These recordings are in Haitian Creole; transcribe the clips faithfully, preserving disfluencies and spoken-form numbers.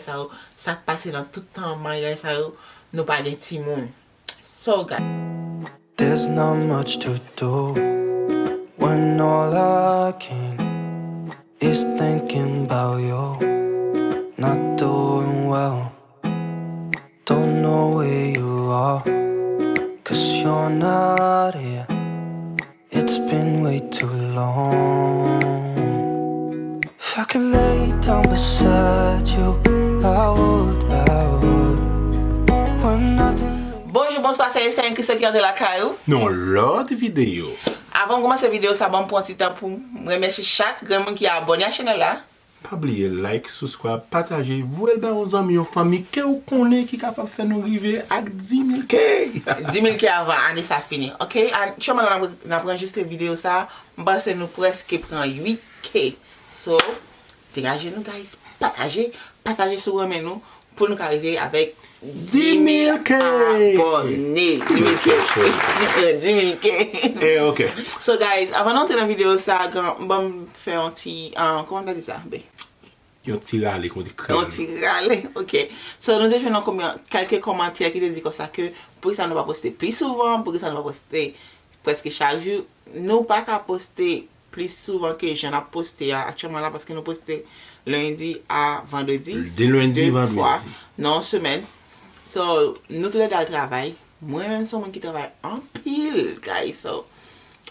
sa yo, sa k pase nan tout tan maryaj sa yo, nou pa gen timoun. So, guys. There's not much to do when all I can is thinking about you. Not doing well, don't know where you are, cause you're not here. It's been way too long. If I could lay down beside you, I would, I would. When nothing Bonjou, bonswa, se Esther Christian ki antre lakay ou. Nan yon lòt videyo. Avan m kòmanse videyo sa, ban m pran ti tan pou m remèsye chak grenn moun ki abòne a chanèl la. Pa bliye like, subscribe, pataje, voye l bay yon zanmi, yon fanmi ke w konnen ki kapab fè nou rive ak dis mil K. Dis mil K avan ane sa fini. Ok, aktyèlman la n ap, n ap anrejistre videyo sa, m panse nou prèske pran uit K. So, degaje nou, guys. Pataje, pataje si w renmen nou, pou nou ka rive avèk dis mil abòne. Dis mil K. Dis mil K. Eh, ok. So, guys, avan nou antre nan videyo sa, ban m fè yon ti, ah, kòman ta di sa? Ben, Yon ti rale, kon di yon ti rale, ok. So, nou te jwenn yon kòman-, kèlke kòmantè ki te di konsa ke poukisa nou pa poste pli souvan, poukisa nou pa poste prèske chak jou. Nou pa ka poste pli souvan ke jan n ap poste a aktyèlman la, paske nou poste lendi a vandredi. De lendi de fwa vandredi. Nan yon semèn. So, nou toulède al travay. Mwen menm se yon moun ki travay anpil, guys. So,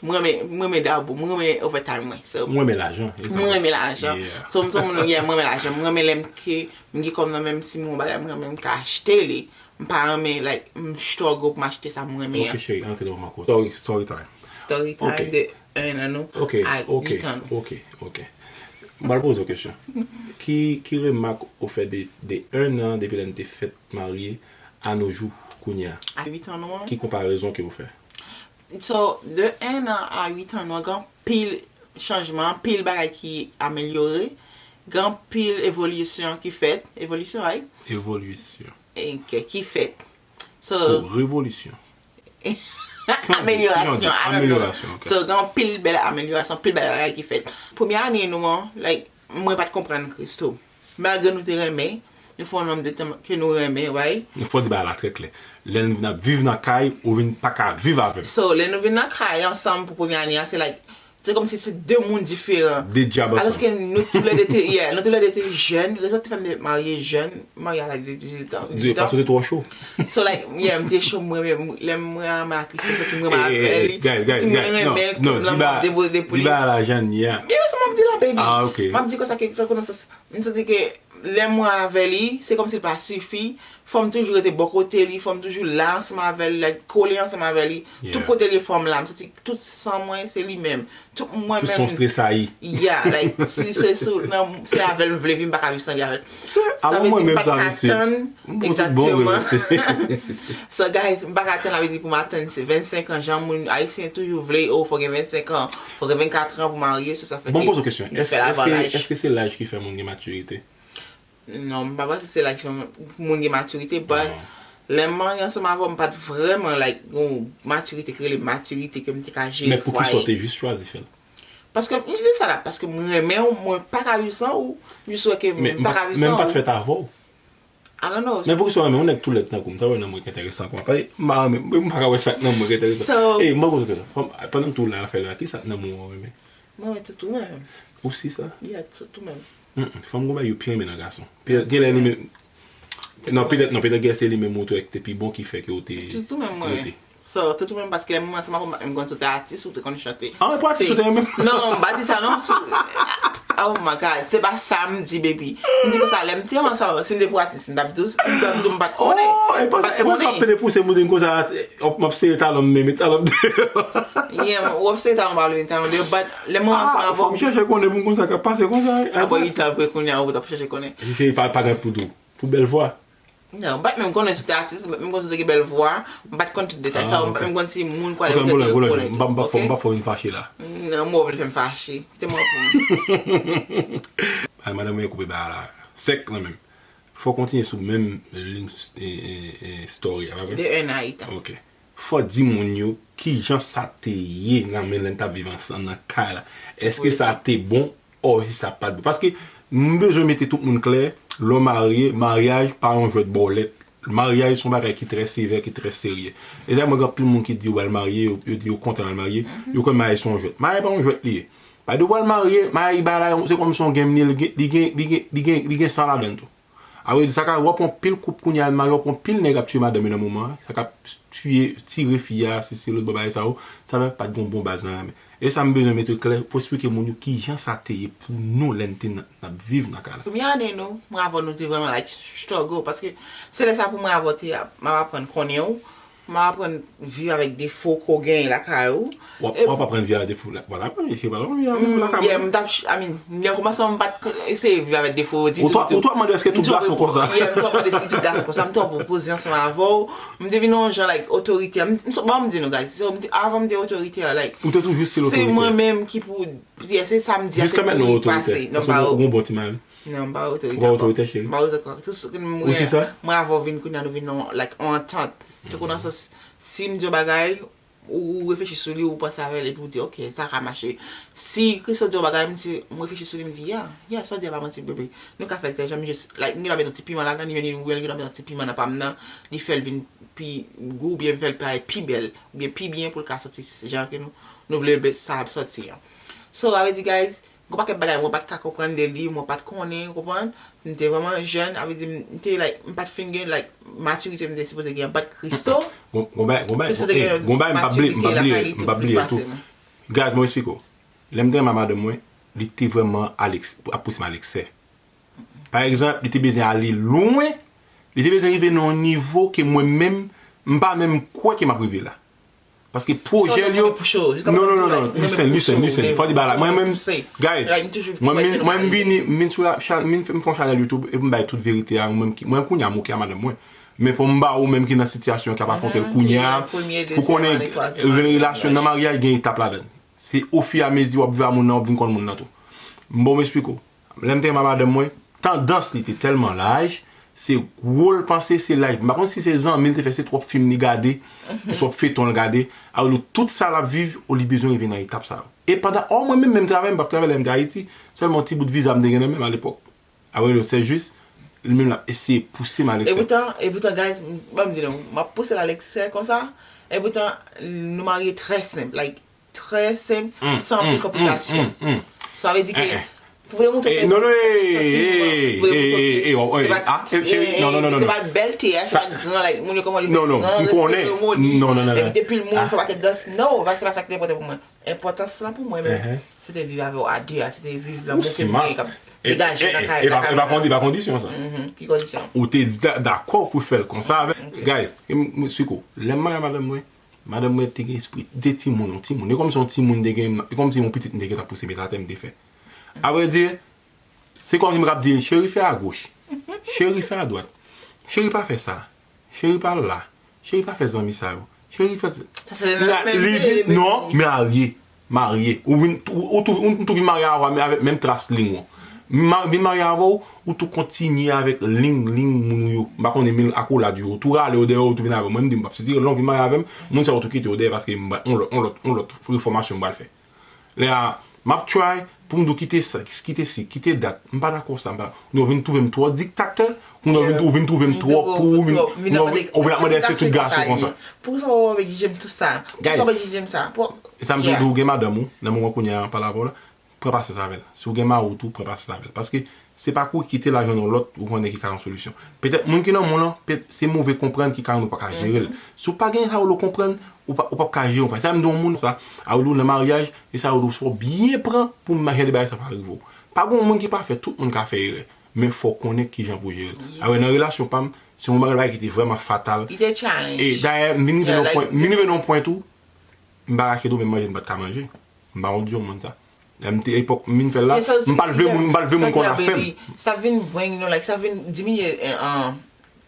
mwen renmen, mwen renmen dabou, mwen renmen overtime mwen. So, Mwen renmen lajan. mwen renmen lajan. Yeah. So, m se yon moun, yeah, mwen renmen lajan. Mwen renmen lè m ke m gen kòb nan men m, si m gen yon bagay, mwen renmen m ka achte li. M pa renmen, like, m struggle pou m achte sa mwen renmen Ok, an. Cheri, antre nan makwo. Story, story time. Story time Ok. de un an nou Ok, a ok, uit an nou. ok, ok. M pral poze w kesyon. Ki, ki remak ou fè de, de un an depi lè n te fèt marye a nou jou kounye a? A uit an nou an. Ki konparezon ke ou fè? So, de un an a uit an nou an, gen anpil chanjman, anpil bagay ki amelyore, gen anpil evolisyon ki fèt. Evolisyon, right? Evolisyon. Ok, ki fèt. So, Oh, revolisyon. amelyorasyon, I don't know. Amelyorasyon, ok. So, gen anpil bèl amelyorasyon, anpil bèl bagay ki fèt. Premye ane nou an, like, mwen pa t konprann Christo. Malgre nou te renmen, nou fè yon nonb de tan ke nou renmen, right? Nou fò di bagay la trè klè. Lè n ap viv nan kay, ou vin pa ka viv avè m. So, lè nou vin nan kay ansanm pou premye ane a, se like, se kòmsi se de moun diferan. De dyab ansanm. Alòske nou toulède te, yeah, nou toulède te jèn, rezon ki te fè m te marye jèn, marye a laj de dizuit an. Di, paske w te twò cho. So, like, yeah, m te cho, mwen, mwen, lè mwen renmen ak Christo, m santi mwen renmen avè li. Guys, guys, Santi mwen guys, non, renmen l, non, kòm nan di ba, mwen deboule pou di li. Ba la jan ni a. Men sa m ap di la, baby. Ah, ok. M ap di konsa ke, nan sans, m santi ke lè mwen avè li, se kòmsi l pa sifi. Fò m toujou rete bò kote li, fò m toujou la ansanm avè li, like, kole ansanm avè li. Yeah. Tout kote li, fò m la. M santi tout san mwen, se li menm. Tout mwen Tout son menm. Tresayi. Yeah, like, si se sou, nan, se avè l m vle viv, m pa ka viv san li avè l. Sa Alò, vle mwen di m menm pa t sa, ka mesye. Tann, M bon tout bon, egzakteman. mesye. So, guys, m pa ka tann, sa vle di pou m atann se vennsenk an, jan moun ayisyen toujou vle, oh, fò gen vennsenk an, fò gen vennkat an pou marye, so sa fè Bon, ke poze w kesyon. m fè Èske, l avan èske, laj. Èske se laj ki fè moun gen matirite? Non, m pa panse se laj ki fè moun gen matirite, but Ah. lè m marye ansanm avè w, m pa t vrèman, like, gon matirite ki rele matirite ke m te ka jere Men poukisa w fwaye. te jis chwazi fè l? Paske, m di sa la, paske m renmen w, mwen pa ka viv san ou, m jis wè ke Men m pa ka viv men san m pa t ou. fèt avè w. I don't know. Men poukisa w renmen yon nèg tou lèd tankou m? Sa wè nan mwen ki enteresan kòman. Paske m pa renmen, m pa ka wè sa k nan mwen ki enteresan. So- Ey, m pa konn sa. Pandan m tou la, fè la, ki sa k nan mwen w renmen? Mwen renmen toutou menm. Ou si sa? Yeah, toutou menm. Mm, mm. Fanm gon bagay yo pi renmen nan gason. Pi, gen lè li menm. Non, petèt, non, petèt gen lè se li menm ou te wè ki te pi bon ki fè ke ou te Toutou menm rete. Mwen. So, toutou menm paske lè mwen ansanm avè w, m konn sou te atis, ou te konn chante. Ah, mwen pou atis ou te renmen? Non, m pa di sa non. Oh my God, se pa sa m di, baby. M di konsa, lè m te ansanm avè w, si m te pou atis, m t ap dous, m t ap dous, m pa t konnen. Oh, e pa sa, e pa sa w ap pede pouse moun konsa, m ap sere talon m, men talon m deyò. Yeah, w ap sere talon, pa leve talon deyò, but lè mwen ansanm Ah, avè fò m w, chèche konnen pou m konn sa k ap pase konsa. apre uit an, apre kounye a, ou t ap chèche konnen. Se pa, pa gen poud ou. Pou bèl vwa. Non, m pa t menm konnen si w te atis, m pa t menm konnen si w te gen bèl vwa, m pa t konn tout detay sa yo, m pa t menm konn si moun kwè Ok, ou m boule, te boule, konnen m pa, m pa fò, m ok? Pa fò vin fache la. Non, mwen vle fè m fache. Te mwen pou m. Ay, madanm mwen koupe bagay la. Sèk nan menm. Fò kontinye sou menm liy e, e, e, story a, pa vre? De un a uit an. Ok. Fò di moun yo kijan sa te ye nan men lè n t ap viv ansanm nan kay la. Èske sa te bon or si sa pa t bon? Paske M bezwen mete tout moun klè, lè w marye, maryaj pa yon jwèt bòlèt. Maryaj se yon bagay ki trè sevè, ki trè serye. E sa mwen gen anpil moun ki di yo pral marye, yo, yo di yo kontan al marye, yo kwè maryaj se yon jwèt. Maryaj pa yon jwèt li ye. Paske w pral marye, maryaj bagay la, se kòm se yon game li ye, li gen, li gen, li gen, li gen, li gen san ladan l tou. Sa vle di sa ka, w ap wè anpil koup kounye a al marye, w ap wè anpil nèg ap tiye madanm yo nan moman an, sa ka tiye, tire fi a, si se lòt bò bagay sa yo, sa vle pa t gen yon bon baz nan men. E sa m bezwen mete klè pou esplike moun yo kijan sa te ye pou nou lè n te nan, n ap viv nan kay la. Premye ane nou, mwen avè w nou te vrèman like struggle, paske se lè sa pou mwen avè w te ap, m ap aprann konnen w, m ap aprann viv avèk defo ke w genyen lakay ou. W ap, w ap aprann viv avèk defo la, w ap aprann viv avèk defo lakay ou. Yeah, m t ap, I mean, nan kòmansman m pa t eseye viv avèk defo ditou. Ou t ap mande èske tout gason konsa? Yeah, m t ap mande si tout gason konsa, m t ap opoze ansanm avè w. M te vin yon jan, like, otoritè. M, m, bon, m di nou, guys, so, m te, avan m te otoritè, like, ou te toujou still otoritè. Se mwen menm ki pou, yeah, se sa m di a, se pou li pase. Jiska mentnan ou otoritè. Paske ou gon bon ti mari. Non, m pa otoritè ankò. Ou pa otoritè, cheri? M pa otoritè ankò. Tout sa ke m, ou si sa? Mwen avè w vin kounye a, nou vin nan, like, yon antant. Tankou nan sans, si m di yon bagay, ou, ou reflechi sou li, ou panse avè l, epi ou di, "Ok, sa ka mache." Si Christo di yon bagay, m di, m reflechi sou li, m di, "Yeah, yeah, sa w di a pa manti, bebe. Nou ka fè l tèl jan, m jis, like, m gen dwa met yon ti piman ladan, li menm li, li gen dwa met yon ti piman nan pa m nan, li fè l vin pi gou, oubyen fè l parèt pi bèl, oubyen pi byen pou l ka sòti jan ke nou, nou vle sa ap sòti an." So, sa vle di, guys, gon pakèt bagay mwen pa t ka konprann de li, mwen pa t konnen, ou konprann? M te vrèman jèn, sa vle di m te, like, m pa t fin gen, like, matirite m te sipoze gen an. But Christo, gon, gon bagay, gon bagay, Christo te gen yon matirite lakay li tou plis pase m. Guys, mwen eksplike w. Lè m te renmen madanm mwen, li te vrèman a lèks-, ap pouse m a lèksè. Pa egzanp, li te bezwen ale lwen, li te bezwen rive nan yon nivo ke mwen menm, m pa menm kwè ke m ap rive la. Paske pwojè l yo. Non, non, non, non, listen, listen, listen. Fò di bagay la. Mwen menm, guys, mwen, mwen, mwen vini, m vin sou la, cha-, m vin fè yon chanèl YouTube, epi m bay tout verite a, ou menm ki, mwen kounye a m oke a madanm mwen. Men pou m ba ou menm ki nan sitiyasyon ki ap afwonte l kounye a, pou konnen relasyon nan maryaj gen etap ladan l. Se ofiramezi w ap viv a moun nan, w ap vin konn moun nan tou. M bon, m esplike w. Lè m te renmen madanm mwen, tandans li te tèlman laj, se gwo l panse se laj. M pa konn si se zanmi l te fè, se twòp fim li gade, se twòp feyton l gade. Alò, tout sa l ap viv, ou li bezwen rive nan etap sa yo. E pandan, ò, mwen menm, menm travay, m p ap travay lè m te Ayiti, sèlman yon ti bout viza m te gen nan men m alepòk. Alò, se jis, li menm l ap eseye pouse m a lèksè. E poutan, e poutan, guys, m, ban m di nou, m ap pouse l a lèksè konsa, e poutan, nou marye trè senp, like, trè senp, san anpil konplikasyon. Sa vle di ke, pou vle montre ke, non, non, santiman, pou vle montre ke, se pa, non, non, non, se pa bèlte a, se pa gran, like, moun yo kòman li fè gran, non, non, m konnen, seremoni, non, non, non, envite pil moun, fè pakèt dans, non, se pa sa ki te enpòtan pou mwen. Enpòtans lan pou mwen menm, se te viv avè w a de a, se te viv lanmou ke nou genyen k ap degaje lakay, lakay moun nan. E pa kondisyon sa. Ki kondisyon? Ou te di dakò pou fè l konsa avè, guys, e m, m esplike w. Lè m marye a madanm mwen, madanm mwen te gen espri de timoun, yon timoun. E kòmsi yon timoun te gen, e kòmsi yon pitit m te gentan pouse met atè m te fè. Avrèdi, se kòmsi m t ap di l, "Cheri, fè agoch. Cheri, fè adwat. Cheri, pa fè sa. Cheri, pa al la. Cheri, pa fè zanmi sa yo. Cheri, fè sa." Li vin, non, marye. Marye. Ou vin, ou, ou tou, ou tou vin marye avè, avèk menm tras ling ou. Ma-, vin marye avè w, ou tou kontinye avèk ling, ling moun ou yo. M pa konnen men akolad yo. Ou tou rale yo dèyè, ou tou vin avè w. Mwen, m di, m p ap sezi, lè w vin marye avè m, moun sa yo tou kite yo dèyè paske m ba, on lòt, on lòt, on lòt refòmasyon m pral fè. Lè a, m ap try pou m di w kite sa, kite si, kite dat. M pa dakò sa, m pa. Nou vin twouve m twò diktatè, nou vin, ou vin twouve m twò pou, ou vin ap mande èske tout gason konsa. Poukisa w ap jije m tout sa? Poukisa w ap jije m sa? E sa m tou di w, gen madanm ou, nan moman kounye a, m pale avè w la, pran pasyans avè l. Si w gen mari w tou, pran pasyans avè l. Paske se pa kou kite l al jwenn yon lòt, ou konnen ki ka yon solisyon. Petèt moun ki nan men w lan, pet-, se move konprann ki ka rann ou pa ka jere l. Si w pa gen sa w konprann, ou pa, ou p ap ka jere yon fanm. Sa m di yon moun sa, a ou nan maryaj, e sa ou fò byen pran pou jan de bagay sa pa rive w. Pa gen yon moun ki pafè, tout moun ka fè erè. Men fò w konnen kijan pou jere l. Alò, nan relasyon pa m, se yon bagay ki te vrèman fatal. Li te challenge. E dayè, m vin rive nan yon pwen, m vin rive nan yon pwen tou, m pa ka kite w menm manje, m pa t ka manje. M pa konn di yon moun sa. Lè m te epòk, m vin fè l la, m pa t vle moun, m pa t vle moun konn afè m. Sa vin bring nou, like, sa vin diminye, eh, an,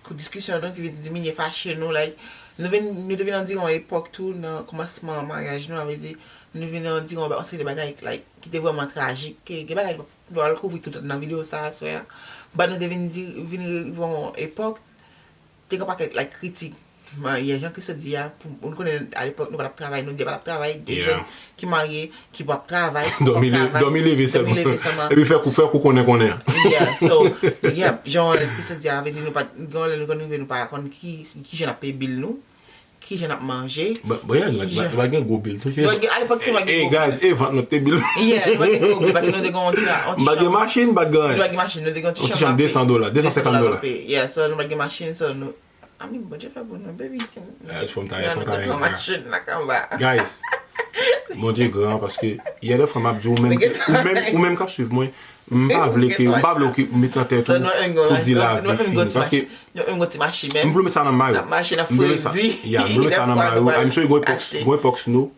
diskisyon nou ki vin diminye fache nou, like, nou vin, nou te vin andiran yon epòk tou nan kòmansman maryaj nou, sa vle di, nou vin andiran yon seri de bagay, like, ki te vrèman trajik, ke gen bagay nou pral kouvri tout nan videyo sa aswè a. But nou te vin di, vin rive yon epòk, te gen pakèt, like, kritik. Marye, jan Christo di a, pou, nou konnen alepòk nou pa t ap travay, nou de pa t ap travay, de jèn ki marye, ki p ap travay, ki p ap travay, dòmi leve sèlman. Epi fè kou, fè kou konnen konnen. Yeah, so, yeah, jan Christo di a, vle di nou pa, gen lè nou konn rive nou pa konn ki, ki jan n ap peye bil nou, ki jan n ap manje. Bon, bon, yeah, nou pa gen gwo bil tou. Nou pa gen, alepòk nou pa gen gwo bil. Guys, e vant nou te bil. Yeah, nou pa gen gwo bil, paske nou te gen yon ti, yon ti chanm. M pa gen machin, m pa gen anyen. Nou pa gen machin, nou te gen yon ti chanm de san dola, de san senkant dola. Yeah, so nou pa gen machin, so nou, I mean, Bondye fè pou nou, baby. Fò m ta, fò m ta, machin la kanba. Guys, Bondye gran, paske yè de fwa m ap di ou menm, ou menm, ou menm k ap swiv mwen, m pa vle ke, m pa vle ke ou met nan tèt ou pou di lavi fini. Paske m vle met sa nan may ou. M vle met sa, yeah, m vle met sa nan may ou. I'm sure gon epòk, gon epòk nou,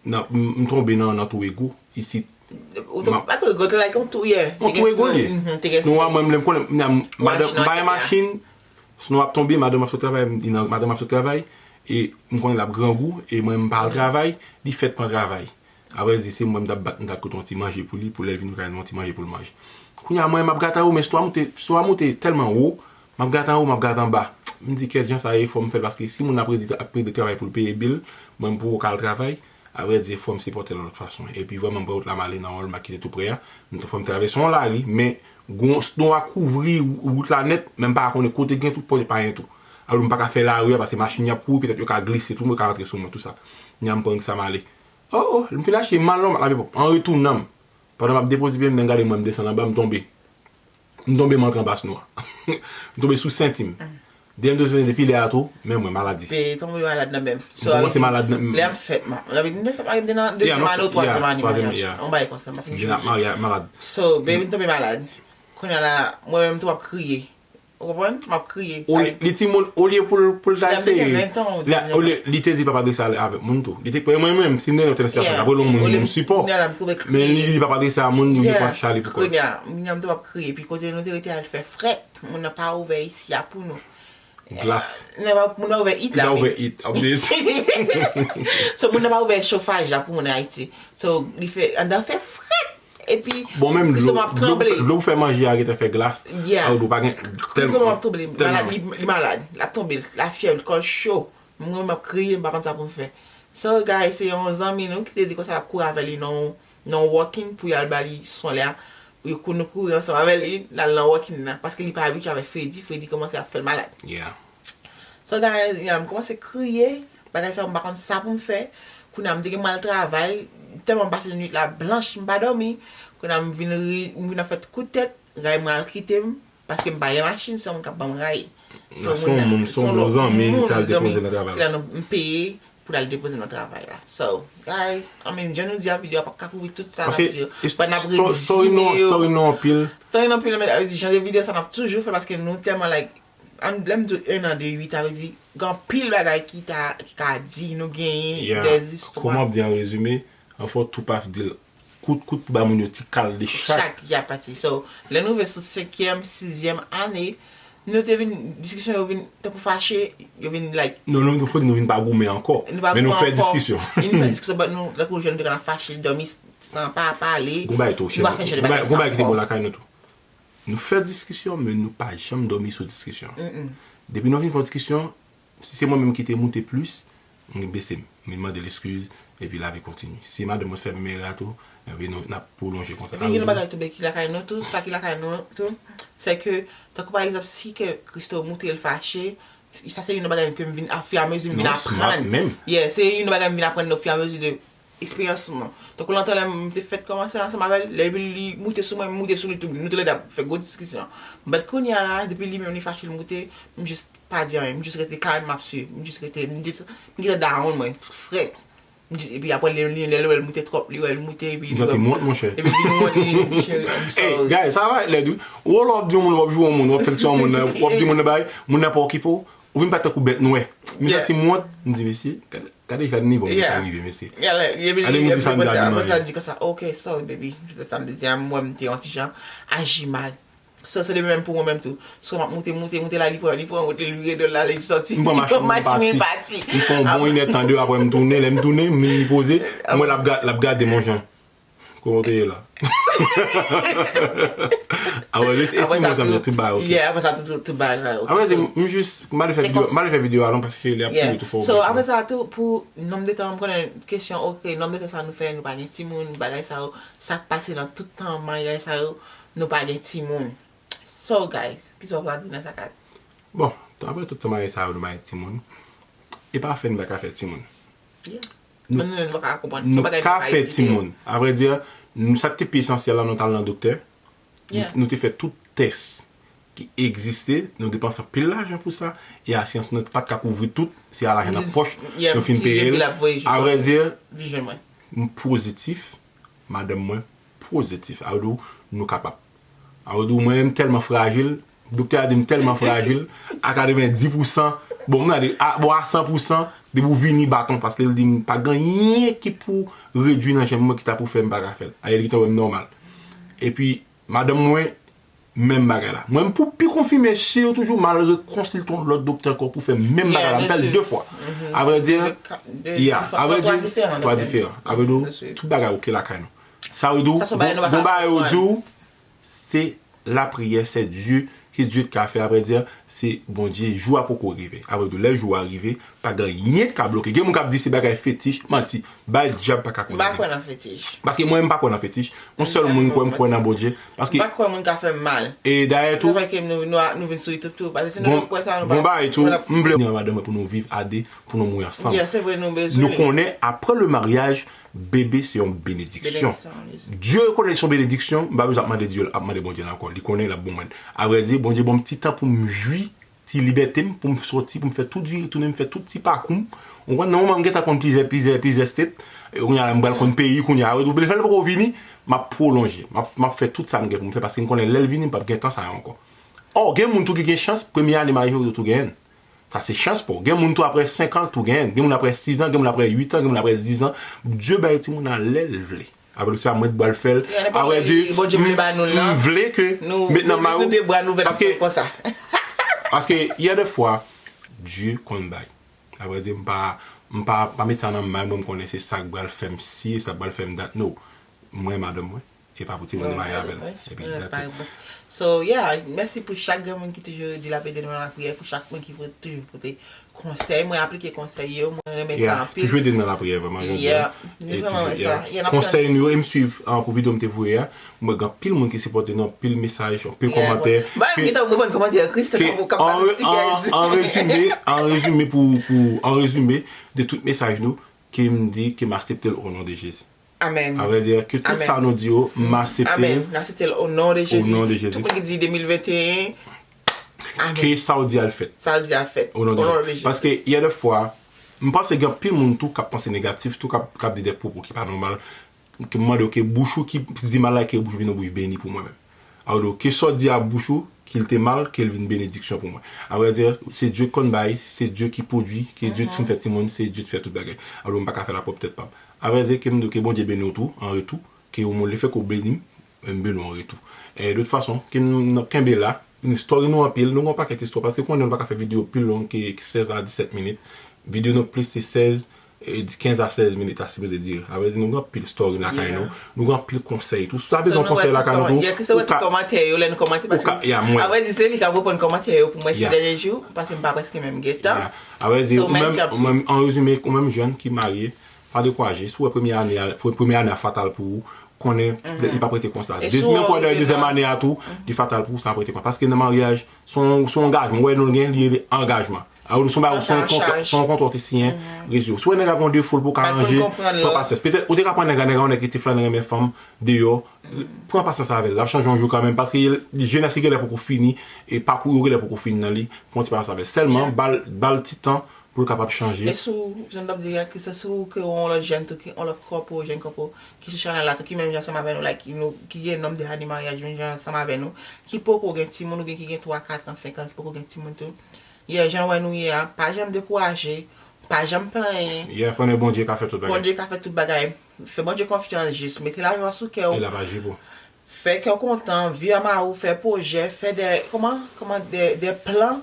nan, m, m tonbe nan, nan twou egou, isit. Ou tonbe, pa twou egou, like, yon twou, yeah. Yon twou egou li. Snow a, mwen, m lè m konnen, m, madanm, m pa gen machin, snow ap tonbe, madanm ap sot travay, m di nan, madanm ap sot travay, e m konnen l ap grangou, e mwen, m pa al travay, li fèk pran travay. Apre di, se mwen, m t ap bat, m t ap kote yon ti manje pou li, pou lè l vin, m ka yon ti manje pou l manje. Kounye a, mwen, m ap gade anwo, men snow a moute, snow a moute tèlman wo, m ap gade anwo, m ap gade anba. M di, kèt jan sa ye, fò m fè l, paske si moun ap redi, ap redi travay pou l peye bil, mwen, m poko ka al travay, avrèdi, fò m sipòte l yon lòt fason. Epi, vrèman, m pran wout la, m ale nan Walmart ki te tou prè a. M t-, fò m travèse yon lari, men, gon snow a kouvri wout la nèt, men m pa konnen kote gen tou, kote pa gen tou. Alò, m pa ka fè lari a, paske machin y ap kouri, petèt yo ka glise tou, yo ka rantre sou mwen, tou sa. Kounye a, m pran sa, m ale. Oh, oh, m fin achte mal nòmal, la, men bon, an retounan m, pandan m ap depoze pye m, men gade mwen, m desann anba, m tonbe. M tonbe, m antre anba snow a. M tonbe sou senti m. Depi m tonbe sou senti, depi lè a tou, men mwen maladi. Pe tonbe malad nan menm. M kòmanse malad nan menm. Lè m fèt, m te fèt, m te nan dezyèm ane ou twazyèm ane maryaj. Yon bagay konsa, m pa fin jwenn. M ap marye malad. So, baby, m tonbe malad. Kounye a la, mwen menm tou, m ap kriye. Ou konprann? M ap kriye. Li timoun, olye pou l, pou l ta eseye. Li te di l p ap adrese avèk moun tou. Li te, mwen menm, si m te nan yon tèl sitiyasyon, m t ap rele yon moun, yon sipò. Men li di l p ap adrese a moun, li pran chale pou kò l. Kounye a, m t ap kriye. Epi kote nou te rete a, l fè frèt. Moun nan pa ouvè isi a pou nou. Glas. Moun nan pa ouvè it la. Li pa ouvè it, ap di. So, moun nan pa ouvè chofaj la pou moun Ayiti. So, li fè, anndan fè frèt. Epi, bon, menm dlo, dlo pou fè manje a gentan fè glas. Yeah. Ou pa gen, Christo ap tranble. Malad, li, li malad. L ap tonbe, lafyèv, kò l cho. Mwen, m ap kriye, m pa konn sa pou m fè. So, guys, se yon zanmi nou ki te di konsa l ap kouri avè li nan, nan walking pou y al ba li swen la. Pou yo kou-, nou kouri ansanm avè li, n al nan walking nan. Paske li pa abitye avè fredi, fredi kòmanse ap fè l malad. Yeah. So, guys, yeah, m kòmanse kriye. Bagay sa, m pa konn sa pou m fè. Kounye a, m te gen mal travay. Tèlman m pase nwit la blanch, m pa dòmi. Kounye a, m vin ri, m vin ap fè kout tèt. Ray mwen al kite m. Paske m pa gen machin, se yon moun k ap ban m ray. So, se yon moun, se yon bon zanmi ki t al depoze nan travay la. Kounye a, m peye pou l al depoze nan travay la. So, guys, I mean, jan nou di a, videyo a p ap ka kouvri tout sa n ap di yo. But n ap rezime yo. Story nou anpil. Story nou anpil, men jan de videyo sa n ap toujou fè paske nou tèlman, like, an, lè m di w un an de huit, sa vle di, gen anpil bagay ki ta, ki ka di, nou genyen de zistwa. Kòman ap di an rezime, an fò tou pa di l kout, kout pou ba moun yo ti kal de chak. Chak, y ap pati. So, lè nou rive sou senkyèm, sizyèm ane, nou te vin, diskisyon yo vin tankou fache, yo vin, like. Non, nou, nou, nou vin pa goumen ankò. Men nou fè diskisyon. Nou fè diskisyon, but nou, tankou jèn, nou te konn ap fache, dòmi san pa pale. Gon bagay tou, nou pa fè jan de bagay sa ankò. Gon bagay ki te bon lakay nou tou. Nou fè diskisyon, men nou pa janm dòmi sou diskisyon. Depi nou fin fè yon diskisyon, si se mwen menm ki te moute plis, m bese m. M vin mande l eskiz, epi lavi kontinye. Si madanm mwen fè menm erè a tou, ebyen nou, n ap pwolonje konsa. Epi gen yon bagay tou, byen ki lakay nou tou, sa ki lakay nou tou, se ke, tankou pa egzanp, si ke Christo moute l fache, sa se youn nan bagay ke m vin, afiramezi m vin aprann. Yeah, se youn nan bagay m vin aprann ofiramezi de eksperyans mwen. Tankou lontan lè m te fèk kòmanse ansanm avè l, lè li moute sou mwen, m moute sou li tou. Nou toulède ap fè gwo diskisyon. But kounye a la, depi li menm li fache l moute, m jis pa di anyen. M jis rete kalm, m ap swiv. M jis rete, m gentan, m gentan down mwen, frèt. M jis, epi apre li, li, lè l wè l moute twòp, li wè l moute, epi li wè m. Ou santi m wont, monchè. Epi li wont, li di, cheri, I'm sorry. Hey, guys, sa va lèd wi. Ou lè w ap di yon moun, w ap jwe yon moun, w ap fè diskisyon yon moun, w ap di moun nan bagay, moun nan pa okipe w. Ou vin pa tankou bèt nwè. M santi m wont, m di, mesye, gade, gade jan nivo m te rive, mesye. Gade m di sa m te di manje. Apre sa, l di konsa, ok, sorry, baby. Se sa m te di a, m wè m te yon ti jan aji mal. So, se de menm pou mwen menm tou. So, m ap moute, moute, moute la, li pran, li pran wout li, li vire do l la, li sòti. M pran machin mwen, m pati. M fè yon bon inèdtan deyò, apre m tounen, lè m tounen, m vin poze, m wè l ap ga-, l ap gade m yon jan. Kòman w te ye la? Apre, lè se ti montan, tout bagay ok. Yeah, apre sa, tout, tout bagay ok. Apre, se m jis, m ale fè videyo, m ale fè videyo a non, paske li ap kouri tou fò. So, apre sa, tou, pou nonm de tan, m konnen kesyon, ok, nonm de tan sa nou fè, nou pa gen timoun, bagay sa yo, sa k pase nan tout tan maryaj sa yo, nou pa gen timoun. So, guys, kisa w pral di nan sa ka? Bon, apre tout tan maryaj sa yo, nou pa gen timoun. E pa fè n pa ka fè timoun. Yeah. Nou, nou ka fè timoun. Avrèdi, nou, sa k te pi esansyèl la, nou t al nan doktè. Nou, nou te fè tout tès ki egziste, nou depanse anpil lajan pou sa, e asyans nou pa t ka kouvri tout, se a lajan n ap pòch, nou fin peye l. Avrèdi, m pozitif, madanm mwen pozitif. Sa vle di, nou kapab. Sa vle di, mwen menm tèlman frajil, doktè a di m tèlman frajil, a katrevenndis pousan, bon, m gade, a, bon, a san pousan, depi w vini baton, paske l di m pa gen anyen ki pou redwi nan jenn mwen ki ta pou fè m pa ka fè l. Ayè, li gentan wè m nòmal. Epi, madanm mwen, menm bagay la. Mwen, pou pi konfime, si yo toujou mal rekonsilte yon lòt doktè ankò pou fè menm bagay la, m fè l de fwa. Avrèdi, ya, avrèdi, twa diferan. Avrèdi, tout bagay ok lakay nou. Sa vle di, bon bagay yo di w, se lapriyè, se Dye, ke Dye ka fè, avrèdi, se Bondye, jou a poko rive. Avrèdi, lè jou a rive, pa gen anyen k ka bloke. Gen moun k ap di se bagay fetich, manti. Bay dyab pa ka konnen. M pa kwè nan fetich. Paske mwen menm m pa kwè nan fetich. Yon sèl moun kwè, m kwè nan Bondye. Paske m pa kwè moun ka fè m mal. E dayè tou, se vre ke nou, nou, nou vin sou YouTube tou. Paske si nou kwè sa, nou pa, bon bagay tou, m vle ni madanm mwen pou nou viv a de, pou nou mouri ansanm. Yeah, se vre, nou bezwen li. Nou konnen, apre le maryaj, bebe se yon benediksyon. Dye konnen se yon benediksyon, m pa bezwen ap mande Dye, ap mande Bondye l ankò. Li konnen l ap ban mwen. Avrèdi, Bondye ban m ti tan pou m jwi ti libète m, pou m soti, pou m fè tout vi, tounen m fè tout ti pakou m. Ou konprann, nan moman m gentan konn plizyè, plizyè, plizyè state, e kounye a la m pral konn peyi, kounye a, ou byen fè l poko vini, m ap pwolonje, m ap, m ap fè tout sa m gen pou m fè, paske m konnen lè l vini, m p ap gen tan sa yo ankò. Ò, gen moun tou ki gen chans, premye ane maryaj yo, yo tou genyen l. Sa se chans pa w. Gen moun tou apre senk an, tou genyen l. Gen moun apre sis an, gen moun apre uit an, gen moun apre diz an. Dye bay timoun nan lè l vle. Apre se pa mwen t pral fè l. Avrèdi, Bondye vle ba nou l lan. M vle ke nou met nan men w. Paske, paske, y a de fwa, Dye konn bay. Avrèdi, m pa, m pa, pa met sa nan men mwen, m konnen se sa k pral fè m si, sa k pral fè m dat. No. Mwen, madanm mwen, e pa pou timoun li marye avè l. Epi, that's it. So, yeah, mèsi pou chak granmoun ki toujou di l ap ede nou nan lapriyè, pou chak moun ki toujou pote konsèy, mwen aplike konsèy yo, mwen renmen sa anpil. Toujou ede nou nan lapriyè, vrèman, jan di a. Epi, konsèy nou yo, e m swiv, ah, pou videyo m te voye a, mwen gen anpil moun ki sipòte nou, anpil mesaj, anpil kòmantè. Mwen gentan reponn kòmantè, Christophe, ou kapab. An rezime, an rezime, pou, pou, an rezime de tout mesaj nou, ke m di, ke m aksepte l o non de Jezi. Amèn. Sa vle di ke tout sa nou di yo, m aksepte l. Amèn. M aksepte l o non de Jezi. O non de Jezi. Tout moun ki di de mil venteyen, amèn. Ke sa w di a l fèt. Sa w di a fèt. O non de Jezi. Paske, y a de fwa, m panse gen anpil moun tou k ap panse negatif, tou k ap, k ap di de pwopo ki pa nòmal. Ke m mande w ke bouch ou ki di mal la, ke bouch ou vin yon bouch beni pou mwen menm. Alò, ke sa w di a bouch ou, ke l te mal, ke l vin benediksyon pou mwen. Avrèdi, se Dye k konn bay, se Dye ki pwodui, ke Dye t fin fè timoun, se Dye t fè tout bagay. Alò, m pa ka fè l a pwòp tèt pa m. Avrèdi, ke m di w ke Bondye beni w tou, an retou, ke w, lefètke w beni m, m beni w an retou. E, de tout fason, ke n, n ap kenbe la, story nou anpil, nou gen yon pakèt istwa, paske konnen nou pa ka fè videyo pi long ke sèz a disèt minit. Videyo nou plis se sèz, e, kenz a sèz minit a sipoze dire. Avrèdi, nou gen anpil story lakay nou. Nou gen anpil konsèy tou. Si w ta bezwen konsèy lakay nou tou, ou ka, ou ka, ya, mwen. Avrèdi, se li k ap reponn kòmantè yo pou mwen se dènye jou, paske m pa prèske menm gen tan. Avrèdi, ou menm, ou menm, an rezime, ou menm jèn ki marye, pa dekouraje. Si w wè premye ane a, pre-, premye ane a fatal pou ou, konnen li p ap rete konsa. Dezyèm, men kwè nan dezyèm ane a tou, li fatal pou ou, sa p ap rete konsa. Paske nan maryaj, se yon, se yon angajman. Ou wè non l gen, li rele angajman. A ou se yon bagay, se yon kontra, se yon kontra w te siyen, rezye w. Si w wè nèg la gen yon defo l poko aranje, pran pasyans. Petèt, ou te ka pran nèg la, nèg la, yon nèg ki te flann renmen fanm deyò, pran pasyans avè l. L ap chanje yon jou kanmenm, paske jenès li genlè poko fini, e pakou yo genlè poko fini nan li, pran ti pasyans avè l. Sèlman, ba l, ba l ti tan, pou l kapab chanje. E si w, jan m t ap di a, ke se si w ke yon lòt jèn tou, ki yon lòt kòpo, jèn kòpo, ki sou chanèl la tou, ki menm jan ansanm avè nou, like, nou, ki gen nonm de ane maryaj, menm jan ansanm avè nou, ki poko gen timoun, oubyen ki gen twa, kat an, senk an, ki poko gen timoun tou. Yeah, jan w wè nou ye a, pa janm dekouraje, pa janm plenyen. Yeah, konnen Bondye ka fè tout bagay. Bondye ka fè tout bagay. Fè Bondye konfyans, jis mete lajwa sou kè w. E l ap aji pou ou. Fè kè w kontan, viv a mari w, fè pwojè, fè de, kòman, kòman, de, de plan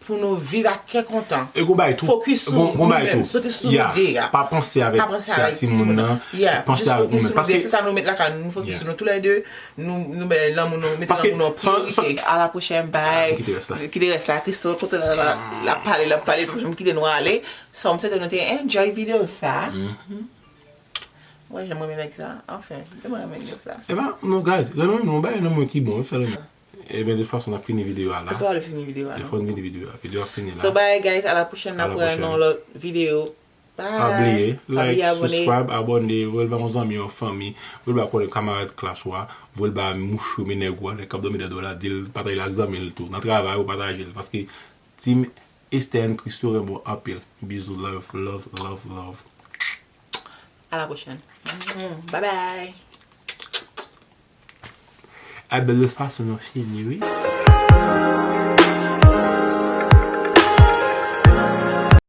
pou nou viv ak kè kontan. E gon bagay tou. Focus sou Gon- gon nou bagay menm, tou. focus sou Yeah. nou de a. Pa panse avèk Pa panse sa avèk timoun nan. Yeah, Panse just avèk focus ou sou menm. nou de. Paske Se sa nou met lakay nou. Nou focus Yeah. sou nou tou lè de. Nou, nou met lanmou nou, mete Paske lanmou nou an san- san- priyorite. A la pwochèn, bye. Kite rès la. Kite rès la. Crystal, kote la, la, la, la pale, la pale, nou kite nou ale. So, m swete nou te enjoy videyo sa. Wè, jan m renmen nèg sa. Anfen, jan m renmen nèg sa. E pa, non, guys, renmen nou bay nan mwen ki bon, fè renmen. E ben, de fason, n ap fini videyo a la. Kisa w ale fini videyo a, E non? fò n fini videyo a. Videyo a fini la. So, bye, guys. A la pwochèn, n A ap la wè prochaine. nan lòt videyo. Pa bliye, Pa bliye like, abone. Subscribe, abone, voye l ba yon zanmi, yon fanmi, voye l ba konnen kamarad klas ou a, voye l ba mouch ou, men nèg ou a, nèg k ap dòmi dèyè do la, di l pataje l ak zanmi l tou. Nan travay ou pataje l, paske Team Esther and Christo renmen w anpil. Bizou, love, love, love, love. A la pwochèn. Mm, bye bye. A bèl de fason nou fini, wi.